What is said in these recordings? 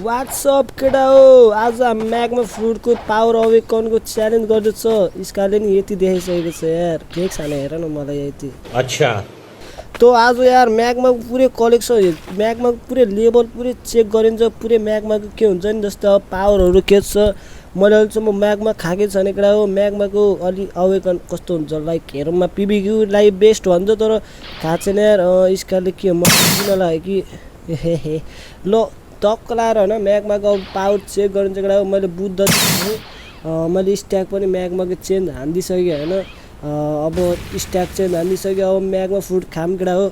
WhatsApp केटा हो आज म्यागमा फ्रुटको पावर अवेकनको च्यालेन्ज गर्दैछ इसकाले नि यति देखाइसकेको छ यार केक छैन हेर न मलाई यति अच्छा तो आज यार म्यागमा पुरै कलेक्सन म्यागमा पुरै लेभल पुरै चेक गरिन्छ पुरै म्यागमाको के हुन्छ नि जस्तो अब पावरहरू के छ मैले अहिलेसम्म म्यागमा खाएकै छैन केटा हो म्यागमाको अलि अवेकन कस्तो हुन्छ लाइक हेरौँमा पिबिक्यू लाइभ बेस्ट भन्छ तर थाहा छैन यार इसकाले के किन लाग्यो कि हे ल टक्क लाएर होइन म्यागमाको पावर चेक गरिन्छ केटा हो मैले बुझ्दा मैले स्ट्याक पनि म्यागमाको चेन्ज हानिदिइसकेँ होइन अब स्ट्याक चेन्ज हानिदिइसक्यो अब म्यागमा फ्रुट खाम केटा हो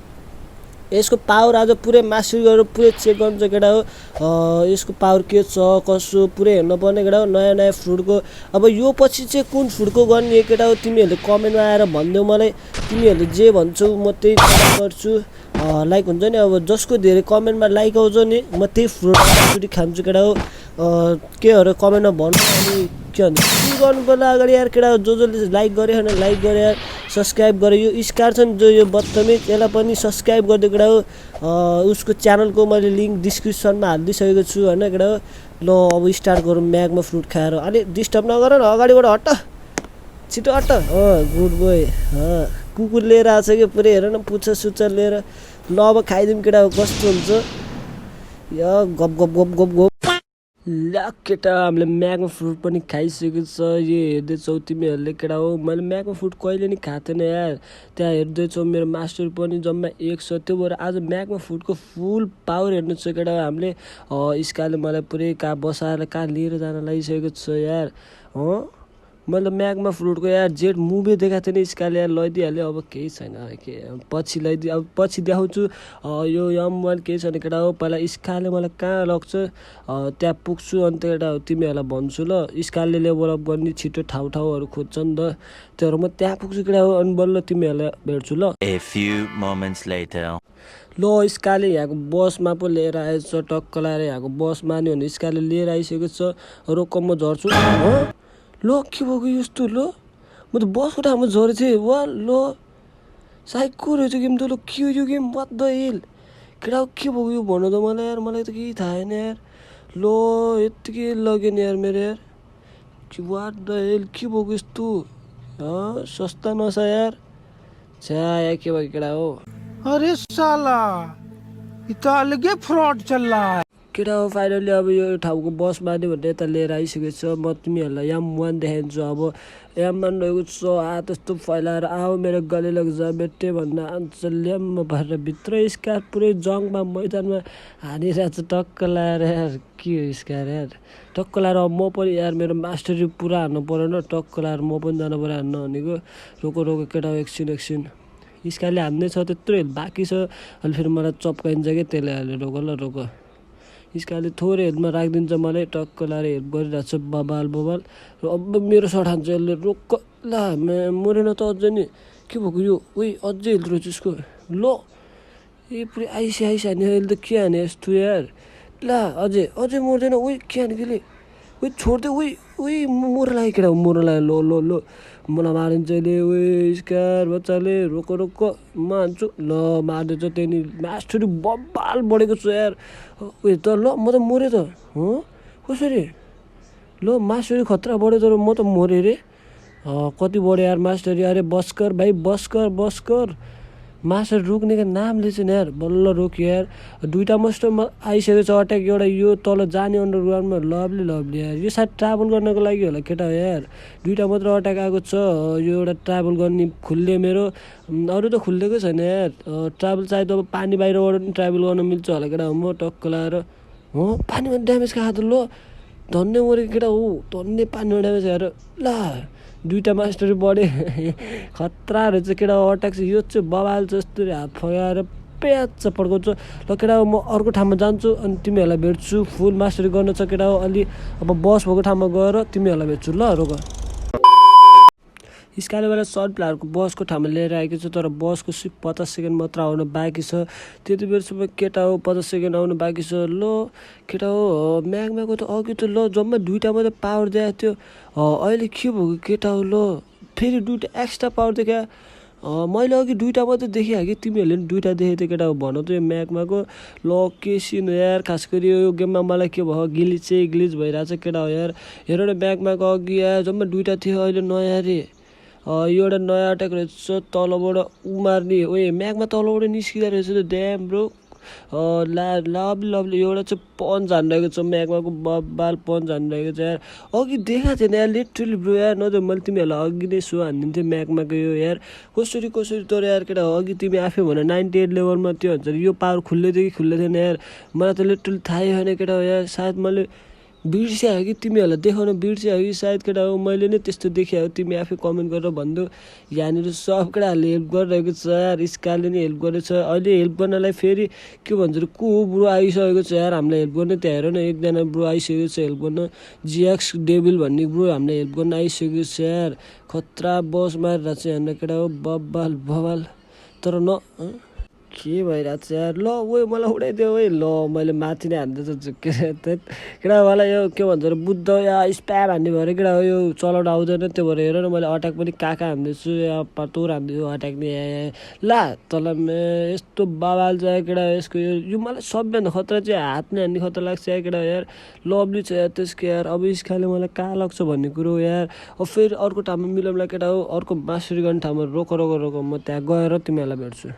यसको पावर आज पुरै मास्टर गरेर पुरै चेक गर्नु केटा हो यसको पावर के छ कसो पुरै हेर्नुपर्ने केटा हो नयाँ नयाँ फ्रुटको अब यो पछि चाहिँ कुन फ्रुटको गर्ने केटा हो तिमीहरूले कमेन्टमा आएर भनिदेऊ मलाई तिमीहरूले जे भन्छौ म त्यही गर्छु लाइक हुन्छ नि अब जसको धेरै कमेन्टमा लाइक आउँछ नि म त्यही फ्रुट एकचोटि खान्छु केटा हो केहरू कमेन्टमा भन्नु अनि के भन्छ के गर्नु पर्ला अगाडि यार केटा हो जसले लाइक गरे होइन लाइक गरे यार सब्सक्राइब गरे यो स्कार छ नि जो यो बदतमिज यसलाई पनि सब्सक्राइब गरिदियो केटा हो उसको च्यानलको मैले लिङ्क डिस्क्रिप्सनमा हालिदिइसकेको छु होइन केटा हो ल अब स्टार्ट गरौँ म्यागमा फ्रुट खाएर अलिक डिस्टर्ब नगर न अगाडिबाट हट्ट छिटो हट्ट गुड बोय कुकुर लिएर आएको छ कि पुरै हेर न पुच्छ सुच्छ लिएर ल अब खाइदिउँ केटा हो कस्तो हुन्छ यो गप गप गप गप गप ल केटा हामीले म्यागमा फ्रुट पनि खाइसकेको छ यो हेर्दैछौ तिमीहरूले केटा हो मैले म्यागमा फ्रुट कहिले नि खाएको थिएन यार त्यहाँ हेर्दैछौ मेरो मास्टर पनि जम्मा 1 छ त्यो भएर आज म्यागमा फ्रुटको फुल पावर हेर्नु छ केटा हामीले इसकाले मलाई पुरै कहाँ बसाएर कहाँ लिएर जान लागिसकेको छ यार मैले म्यागमा फ्रुटको यार जेट मुभी देखाएको थिएँ नि इसकाले यार लैदिइहाल्यो अब केही छैन के पछि लैदियो अब पछि देखाउँछु यो M1 केही छैन केटा हो पहिला इसकाले मलाई कहाँ लग्छ त्यहाँ पुग्छु अन्त केटा हो तिमीहरूलाई भन्छु ल इसकाले लेभल अप गर्ने छिटो ठाउँहरू खोज्छ नि त त्योहरू म त्यहाँ पुग्छु केटा हो अनि बल्ल तिमीहरूलाई भेट्छु ल ल इसकाले यहाँको बसमा पो लिएर आएछ टक्क लाएर यहाँको बस मान्यो भने इसकाले लिएर आइसकेको छ रोक्क म झर्छु ल के भएको यस्तो ल म त बसको ठाउँमा झरेको थिएँ वा ल साइको रहेछ गेम त ल के हो यो गेम वाट द हेल केटा के भएको यो भन्नु त मलाई यार मलाई त केही थाहा छैन यार ल यत्तिकै लग्यो नि यार मेरो यार वाट द हेल के भएको यस्तो सस्ता नसा यार छ्या या के भएको केटा हो अरे साला ये तो अलग फ्रॉड चल रहा है केटा हो फाइनली अब यो ठाउँको बस मान्यो भने यता लिएर आइसकेको छ म तिमीहरूलाई M1 देखाइदिन्छु अब M1 रहेको छ त्यस्तो फैलाएर आऊ मेरो गले लग्छ बेटे भन्न आन्छ ल्याम्म भएर भित्र स्कार पुरै जङमा मैदानमा हानिरहेको छ टक्क लाएर यार के हो स्कार यार टक्क लाएर म पनि यार मेरो मास्टरी पुरा हान्नु परेन टक्क लाएर म पनि जानु पऱ्यो हान्न भनेको रोको केटा हो एकछिन स्कारले हान्दै छ त्यत्रो बाँकी छ अहिले फेरि मलाई चप्काइन्छ कि त्यसले हाल्यो रोको इसकाले थोरै हेल्पमा राखिदिन्छ मलाई टक्क लाएर हेल्प गरिरहेको छ बबाल र अब मेरो सर्ट हान्छ यसले रोक्क ला मरेन त अझै नि के भएको यो उही अझै हेल्थ रहेछ उसको ल पुरै आइसी हान्यो अहिले त के हाने यस्तो यार ला अझै मर्दैन उही के हाने केले उही छोड्दै उही मोर लाग्यो केटा मोर लाग्यो ल मलाई मारिन्छ अहिले उही स्कार बच्चाले रोक्क म हान्छु ल मार्दैछ त्यहाँदेखि मास्टरी बब्बाल बढेको छ यार उयो त ल म त मरेँ त कसरी ल मास्टरी खतरा बढ्यो तर म त मरेँ रे कति बढ्यो यार मास्टरी अरे बस्कर भाइ बस्कर मास्टर रोक्नेको नाम लिएछ नि यार बल्ल रोक्यो यार दुईवटा मास्टरमा आइसकेको छ अट्याक एउटा यो तल जाने अन्डरग्राउन्डमा लभली यार यो सायद ट्राभल गर्नको लागि होला केटा हो यार दुईवटा मात्र अट्याक आएको छ यो एउटा ट्राभल गर्ने खुल्ले मेरो अरू त खुल्लेकै छैन यार ट्राभल सायद अब पानी बाहिरबाट पनि ट्राभल गर्न मिल्छ होला केटा हो म टक्क लाएर पानीमा ड्यामेज खाएको त ल धन्ने मरेको केटा हो धन्ने पानीमा ड्यामेज खाएर ला दुईवटा मास्टरी बढे खतरा रहेछ केटा अट्याक छ यो चाहिँ बबाल जस्तो हात फगाएर प्याच पड्काउँछ ल केटा म अर्को ठाउँमा जान्छु अनि तिमीहरूलाई भेट्छु फुल मास्टरी गर्न छ केटा हो अलि अब बस भएको ठाउँमा गएर तिमीहरूलाई भेट्छु ल रोक इसकाले बेला सनफ्लावरको बसको ठाउँमा लिएर आएको छ तर बसको 50 सेकेन्ड मात्र आउनु बाँकी छ त्यति बेरसम्म केटा हो 50 सेकेन्ड आउनु बाँकी छ ल केटा हो म्यागमाको त अघि त ल जम्मा दुईवटा मात्रै पावर दिएको थियो अहिले के भयो केटा हो ल फेरि दुईवटा एक्स्ट्रा पावर देखायो मैले अघि दुइटा मात्रै देखेँ कि तिमीहरूले पनि दुइटा देखेको थियो केटा भन त यो म्यागमाको ल के सिन हो यार। खास गरी यो गेममा मलाई के भयो ग्लिच भइरहेछ केटा हो यार। हेर न म्यागमाको अघि यार जम्मा दुइटा थियो अहिले नयाँ रे। यो एउटा नयाँ अट्याक रहेछ तलबाट उमार्ने ओए म्यागमा तलबाट निस्किँदो रहेछ त ड्याम ब्रो। लभली एउटा चाहिँ पन्च हानिरहेको छ म्यागमाको बब्बाल पन्च हानिरहेको छ यार। अघि देखाएको थिएन यार लिटरली ब्रो यार नत्र मैले तिमीहरूलाई अघि नै सो हानिदिन्थेँ म्यागमाको यो यार। कसरी तर यार केटा अघि तिमी आफै भन 98 लेभलमा त्यो हुन्छ यो पावर खुल्लै थियो कि खुल्लै थिएन यार। मलाई त लिटरली थाहै छैन केटा हो यार। सायद मैले बिर्सिया हो कि तिमीहरूलाई देखाउन बिर्सिया हो कि सायद केटा हो मैले नै त्यस्तो देखिया हो। तिमी आफै कमेन्ट गरेर भनिदेऊ। यहाँनिर सब केटाहरूले हेल्प गरिरहेको छ यार। स्कारले नै हेल्प गरेछ अहिले हेल्प गर्नलाई फेरि के भन्छ अरे को ब्रो आइसकेको छ यार हामीलाई हेल्प गर्ने। त्यहाँ हेर न एकजना ब्रो आइसकेको छ हेल्प गर्न जिएक्स डेभिल भन्ने ब्रो हामीलाई हेल्प गर्न आइसकेको छ यार। खतरा बस मारेर चाहिँ हाम्रो केटा हो बबाल तर न के भइरहेको छ यार। ल ओए मलाई उडाइदियो ओए ल मैले माथि नै हान्दैछ झुक्केर केटा मलाई यो के भन्छ अरे बुद्ध या स्प्याम हान्ने भएर केटा हो यो चलाउन आउँदैन। त्यो भएर हेर न मैले अट्याक पनि कहाँ हान्दैछु या तोर हान्दैछु अट्याक नि ला तल यस्तो बाबाल छ केटा यसको यो मलाई सबभन्दा खतरा चाहिँ हातले हान्ने खतरा लाग्छ यार केटा यार। लभली छ यार त्यसको यार। अब स्काले मलाई कहाँ लाग्छ भन्ने कुरो यार। अब फेरि अर्को ठाउँमा मिलाउँला केटा हो अर्को मास्टरी गर्ने ठाउँमा रोक म त्यहाँ गएर तिमीहरूलाई भेट्छु।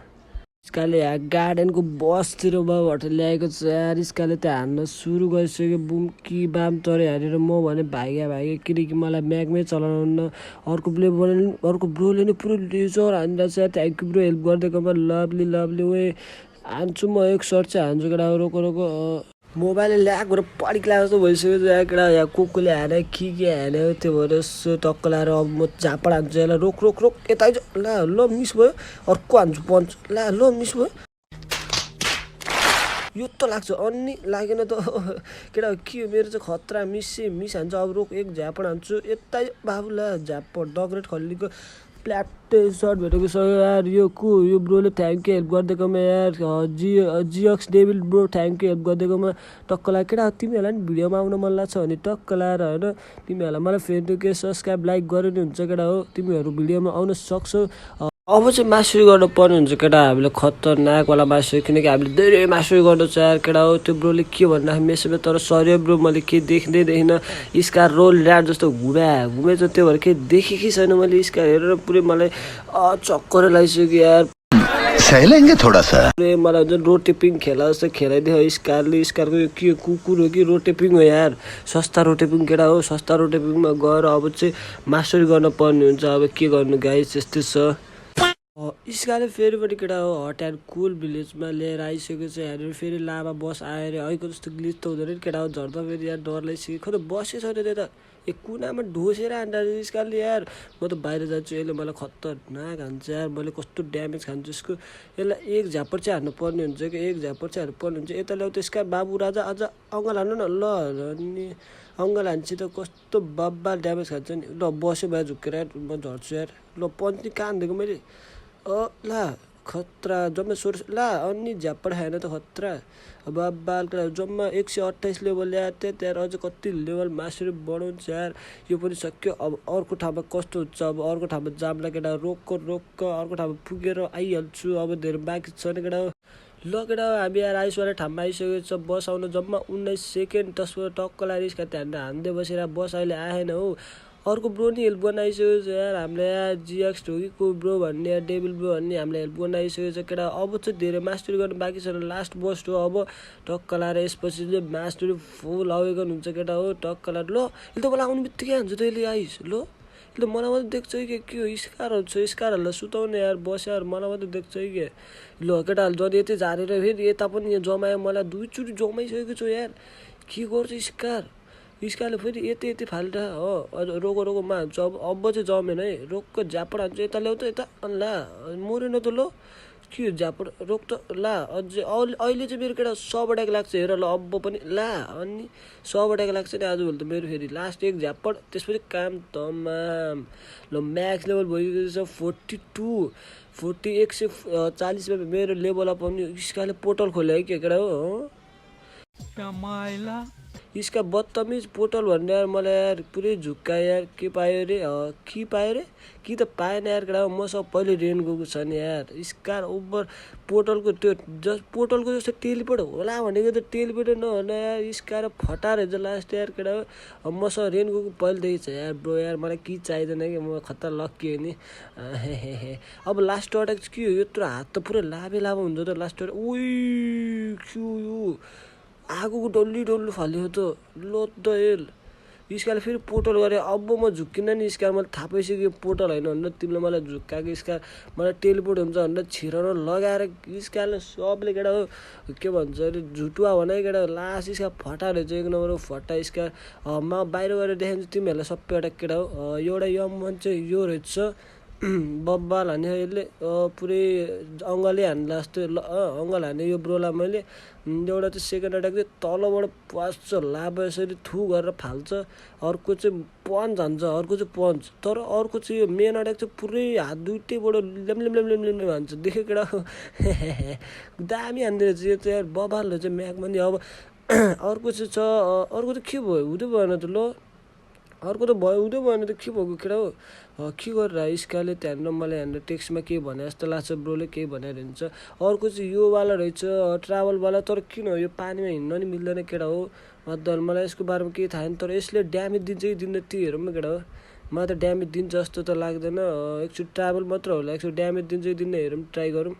स्काले यहाँ गार्डनको बसतिर बाबाबाट ल्याएको छ यार। स्काले त्यहाँ हान्न सुरु गरिसक्यो बुम कि बाम तरे हानेर म भने भाग्यो किनकि मलाई म्यागमै चलाउनु अर्को ब्रोले नै पुरो लेजर हानिरहेको छ। थ्याङ्क यू ब्रो हेल्प गरिदिएकोमा लभली वे हान्छु म एक सर्ट चाहिँ हान्छु केटा रोको मोबाइलले ल्याग गरेर पढिक लाग्यो जस्तो भइसक्यो यहाँ केटा यहाँ कोले हाने के हान्यो त्यो भएर यसो टक्क लाएर अब म झापड हान्छु यसलाई रोक यता आइज ला ल मिस भयो अर्को हान्छु पन्च ला ल मिस भयो यो त लाग्छ अन्नी लागेन त केटा के हो मेरो चाहिँ खतरा मिस हान्छ। अब रोक एक झापड हान्छु यता बाबु ला झापड डगरेट खल्लीको प्ल्याटे सर्ट भेटेको छ यार। यो ब्रोले थ्याङ्क यू हेल्प गरिदिएकोमा यार। GX devil bro thank you help गरिदिएकोमा टक्क लाएर केटा तिमीहरूलाई नि भिडियोमा आउन मन लाग्छ भने टक्क लाएर होइन तिमीहरूलाई मलाई फेरि के सब्सक्राइब लाइक गरे नि हुन्छ केटा हो तिमीहरू भिडियोमा आउन सक्छौ। अब चाहिँ मास्टरी गर्नु पर्ने हुन्छ केटा हामीले खतरनाकवाला मास्टरी किनकि हामीले धेरै मास्टरी गर्नु छ यार केटा हो। त्यो ब्रोले के भनिरहेको मेसेजमा तर सरी ब्रो मैले केही देखिनँ स्कार रोल ऱ्याड जस्तो घुमेछ त्यो भएर केही देखेकै छैन मैले स्कार हेरेर पुरै मलाई चक्कर लगाइसक्यो यार। सहलेंगे थोड़ा सा मलाई झन् रोटेपिङ खेला जस्तो खेलाइदियो स्कारको यो के कुकुर हो कि रोटेपिङ हो यार। सस्ता रोटेपिङ केटा हो सस्ता रोटेपिङमा गएर अब चाहिँ मास्टरी गर्न पर्ने हुन्छ। अब के गर्नु गाइस यस्तै छ। स्काले फेरि पनि केटा हो हट एन्ड कुल भिलेजमा लिएर आइसकेको छ। यहाँनिर फेरि लाभा बस आयो अरे ऐको जस्तो ग्लिच त हुँदैन नि केटा हो झर्दा फेरि यहाँ डर लागिसक्यो खै त बसै छैन त्यता एक कुनामा ढोसेर हान्दा स्कालले यार। म त बाहिर जान्छु यसले मलाई खतरनाक हान्छ यार। मैले कस्तो ड्यामेज खान्छु यसको यसलाई एक झापड चाहिँ हान्नु पर्ने हुन्छ कि एक झापड चाहिँ हान्नु पर्ने हुन्छ। यता ल्याउ त्यसका बाबु राजा अझ अङ्गल हान्नु न ल अनि अङ्गल हान्छ त कस्तो बब्बा ड्यामेज खान्छ नि। ल बस्यो भए झुक्केर म झर्छु यार। ल पन्च नि कहाँ हानिदिएको मैले ला खतरा जम्मा ला अनि झापड खाएन त खतरा। अब बालका जम्मा 128 लेभल ल्याएर त्यहाँ अझ कति लेभल मास्टरी बढाउँछ यार। यो पनि सक्यो अब अर्को ठाउँमा कस्तो हुन्छ अब अर्को ठाउँमा जाम्ला केटा रोक्क अर्को ठाउँमा पुगेर आइहाल्छु। अब धेरै बाँकी छैन केटा ल केटा हामी यहाँ आइसवाले ठाउँमा आइसकेको छ। बस आउन जम्मा 19 सेकेन्ड त्यसबाट टक्क लाएर यसका त्यहाँ हान्दै बसेर बस अहिले आएन हो। अर्को ब्रो नि हेल्प गर्न आइसकेको छ यार हामीलाई यहाँ जिएक्स ढोकीको ब्रो भन्ने या डेभिल ब्रो भन्ने हामीलाई हेल्प गर्न आइसकेको छ केटा। अब चाहिँ धेरै मास्टरी गर्न बाँकी छैन लास्ट बस्ट हो। अब टक्क लाएर यसपछि चाहिँ मास्टरी फुल अवेकन हुन्छ केटा हो टक्क लाएर ल यसले त मलाई आउने बित्तिकै हान्छ त यसले आइस ल यसले मलाई मात्रै देख्छ कि के हो स्कारहरू छ स्कारहरूलाई सुताउने यार बस यार मलाई मात्रै देख्छ कि ल केटाहरूले जति यति झारेर फेरि यता पनि यहाँ जमायो मलाई दुईचोटि जमाइसकेको छु यार। के गर्छ स्कारले फेरि यति फाल्दा हो अझ रोको हान्छु। अब चाहिँ जमेन है रोक्क झापड हान्छु यता ल्याउ त यता ला मरेन त ल के झापड रोक त ला अझै अहिले चाहिँ मेरो केटा सब अट्याक लाग्छ हेर ल अब पनि ला अनि सब अट्याक लाग्छ नि आजभोलि त मेरो फेरि लास्ट एक झापड त्यसपछि काम तमाम। ल म्याक्स लेभल भइसकेको छ 42 140 मेरो लेभल अप आउने स्काले पोर्टल खोल्यो है के केटा हो। इसका बदतमिज पोटल भन्ने यार मलाई यार पुरै झुक्का यार के पायो रे कि त पाएन यार केटा मसँग पहिले रेन गएको छ नि यार स्कार ओभर पोटलको त्यो पोटलको जस्तो टेलिपोर्ट होला भनेको त टेलिपोर्ट नहोला यार स्कार फटाएर चाहिँ लास्ट यार केटा हो मसँग रेन गएको पहिलेदेखि छ यार ब्रो यार मलाई के चाहिँदैन कि म खतरा लक्की हो नि अब लास्ट अट्याक के हो यत्रो हात त पुरै लाभे हुन्छ त लास्ट अट्याक उही क्यु यो आगोको डल्ली फाल्यो त लो द हेल स्कारले फेरि पोटल गरे अब म झुक्किनँ नि स्कार मैले थाहा पाइसक्यो पोटल होइन भनेर तिमीले मलाई झुक्काएको स्कार मलाई टेलिपोर्ट हुन्छ भनेर छिराउन लगाएर स्कारले सबले केटा हो के भन्छ अरे झुटुवा भने केटा लास्ट स्कार फटाएर चाहिँ 1 नम्बरको फटा स्कार म बाहिर गएर देखाउँछु तिमीहरूलाई सबै एउटा केटा हो एउटा यम मान्छे यो रहेछ बब्बाल हान्यो यसले पुरै अङ्गले हान्ला जस्तो अङ्गल हान्यो यो ब्रोलाई मैले एउटा चाहिँ सेकेन्ड अट्याक चाहिँ तलबाट पास्छ लाभ यसरी थु गरेर फाल्छ अर्को चाहिँ पन्च हान्छ अर्को चाहिँ पन्च तर अर्को चाहिँ यो मेन अट्याक चाहिँ पुरै हात दुइटैबाट लेम हान्छ देख्यो केटा दामी हान्दो रहेछ यो चाहिँ यार बब्बाल रहेछ म्याकमा नि अब अर्को चाहिँ छ अर्को चाहिँ के भयो हुँदै भएन त ल अर्को त भयो हुँदै भएन त के भएको केटा हो के गरेर स्कारले त्यहाँनिर मलाई यहाँनिर टेक्स्टमा केही भने जस्तो लाग्छ ब्रोले केही भनेर हिँड्छ अर्को चाहिँ योवाला रहेछ ट्राभलवाला तर किन यो पानीमा हिँड्न नि मिल्दैन केटा हो मद्दल मलाई यसको बारेमा केही थाहा छैन तर यसले ड्यामेज दिन्छ कि दिँदैन त्यो हेरौँ न केटा हो मलाई त ड्यामेज दिन्छ जस्तो त लाग्दैन एकचोटि ट्राभल मात्र होला एकचोटि ड्यामेज दिन्छ कि दिन्न हेरौँ ट्राई गरौँ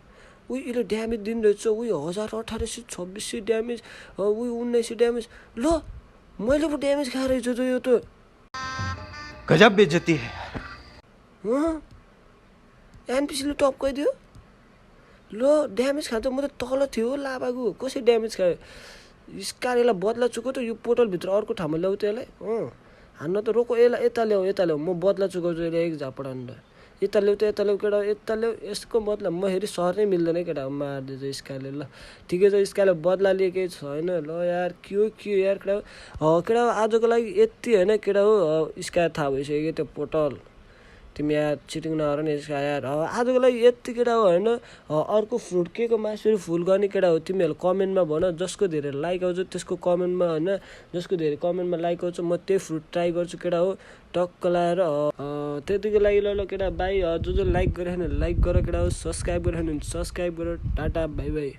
उही यसले ड्यामेज दिँदोरहेछ उही 1826 ड्यामेज उही 1900 ड्यामेज ल मैले पो ड्यामेज खाएर रहेछ त यो त गजब बेइज्जती है एनपिसीले टपकाइदियो ल ड्यामेज खान्छ म त तल थियो लाभाको कसरी ड्यामेज खायो स्कार यसलाई बदला चुक्यो त यो पोटलभित्र अर्को ठाउँमा ल्याउ त यसलाई हान्न त रोको यसलाई यता ल्याऊ म बदला चुकाउँछु यसले एक झापड हान्दा यता ल्याउ केटा यता ल्याउ यसको मतलब म हेरी सर्नै मिल्दैन केटा मारिदिन्छ स्कारले ल ठिकै छ स्कारले बदला लिए केही छैन ल यार के यार केटा आजको लागि यति होइन केटा हो स्कार थाहा भइसक्यो त्यो पोटल तिमी यार चिटिङ नगर नि यसका यार आजको लागि यति केटा हो होइन अर्को फ्रुट के को मासुरी फुल गर्ने केटा हो तिमीहरू कमेन्टमा भन जसको धेरै लाइक आउँछ त्यसको कमेन्टमा होइन जसको धेरै कमेन्टमा लाइक आउँछ म त्यही फ्रुट ट्राई गर्छु केटा हो टक्क लाएर त्यतिको लागि ल केटा बाई जो लाइक गरेन लाइक गर केटा हो सब्सक्राइब गरेन सब्सक्राइब गर टाटा बाई बाई